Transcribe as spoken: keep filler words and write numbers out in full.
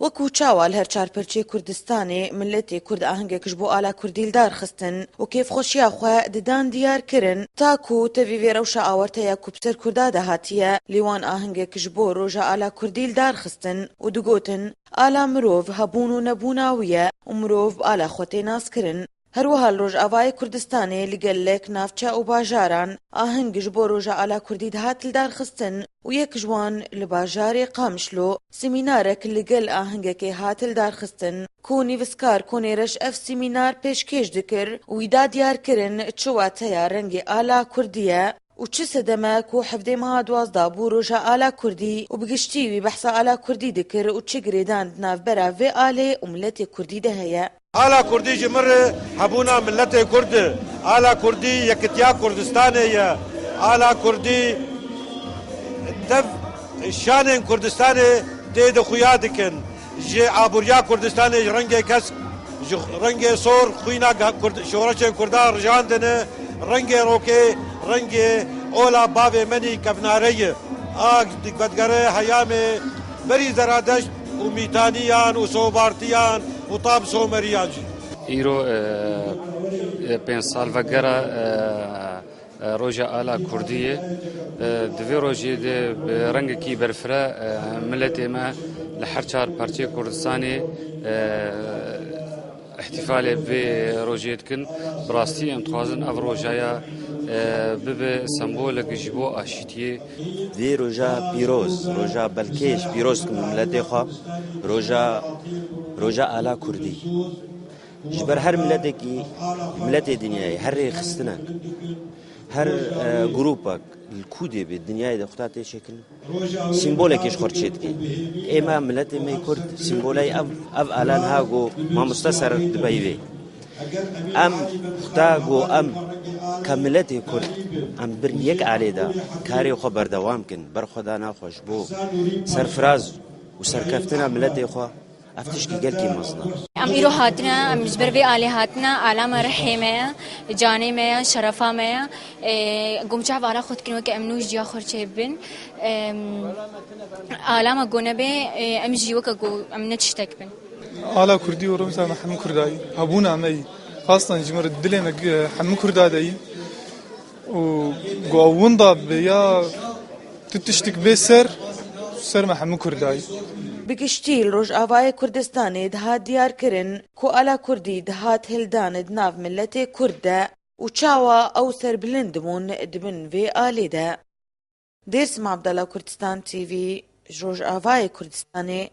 Wekû çawa li her çar perçeyê Kurdistanê miletê Kurd ahengek ji bo ala Kurdî li dar xistin û kêfxweşiya xwe didan diyar kirin, ta ku tevî vê rewşa awerteya ku bi ser Kurda de hatiye, lê wan ahengek ji bo roja ala Kurdî li dar xistin û digotin, ala mirov hebûn û nebûna wî ye û mirov bi ala xwe tê naskirin. Her wiha li Rojavayê Kurdistanê li gelek navçe û bajaran aheng ji bo roja ala Kurdî dihat lidarxistin û yek ji wan li bajarê Qamişlo semînarek li gel ahengekê hat lidarxistin ku nivîskar Konê Reş ev semînar pêşkêş dikir û wî da diyar kirin çi wateya rengê ala Kurdî ye û çi sedeme ku hevdê meha duwazdeh bû roja ala Kurdî û bi giştî wî behsa ala Kurdî dikir û çi girêdan di navbera vê alê û miletê Kurdî de heye. Ala Kurdî ji min re hebûna miletê Kurd e. Ala Kurdî yekitiya Kurdistanê ye. Ala Kurdî tev şanên Kurdistanê tê de xuya dikin. Ji aboriya Kurdistanê, ji rengê kesk, ji rengê sor xwîna ga-, Kurd-, şoreşên Kurdan rijandine, rengê rokê, rengê ola bavê menî kevnare ye. A digere heyamê berî Zeradeşt û Mîtaniyan û Sobartiyan û ta bi Someriyan jî. Îro, e, e, pênc salvegera, e, e, roja ala Kurdî ye. E, di vê rojê de bi rengekî berfireh, e, miletê me li her çar parçeyê Kurdistanê, e, îhtîfalê vê rojê dikin. Bi rastî em dixwazin ev rojaya, e, bibe sembolek ji bo aşîtiyê. Vê roja pîroz, roja belkêş pîroz dikim miletê xwe, roja, roja ala Kurdî. Ji ber her miletekî, miletê dinyayê, her rêxistinek, her, e, grûpek li ku dê bê dinyayê de xwe tê şekil, sîmbolekê ji xwe çê dike. Ê me, miletê me Kurd, sîmboley ev, ev alan ha ku mamoste ser dibeyvê. Em xwe ku em ke miletê Kurd, em bin yek alê de karê xwe berdewam kin, berxwedana xwe ji bo serfiraz û serkeftina miletê xwe. Ev tişkî gelkî mezin e. Em îro hatine, em ji ber vê alê hatine, ala me rihê me ye, canê me ye, şerefa me ye. E, gom çav ala xwe dikin weke em nû ji ciya xwe çê bibin. Em, ala me ku nebe, e, em jî weke ku em ne tiştek bin. Ala Kurdî û Rûmsa me hemû Kurda yî. Hebûna me yî. Xastan ji me re dilê me, e, hemû Kurda de yî. û ku ew winda be ya tu tiştik bê ser, ser me hemû Kurda yî. Bi giştî li Rojavayê Kurdistanê dihat diyar kirin ku ala Kurdî dihat hildan di nav miletê Kurd de û çawa ew serbilind bûn di bin vê alê de. Dêrsim Abdallah, Kurdistan T V, ji Rojavayê Kurdistanê,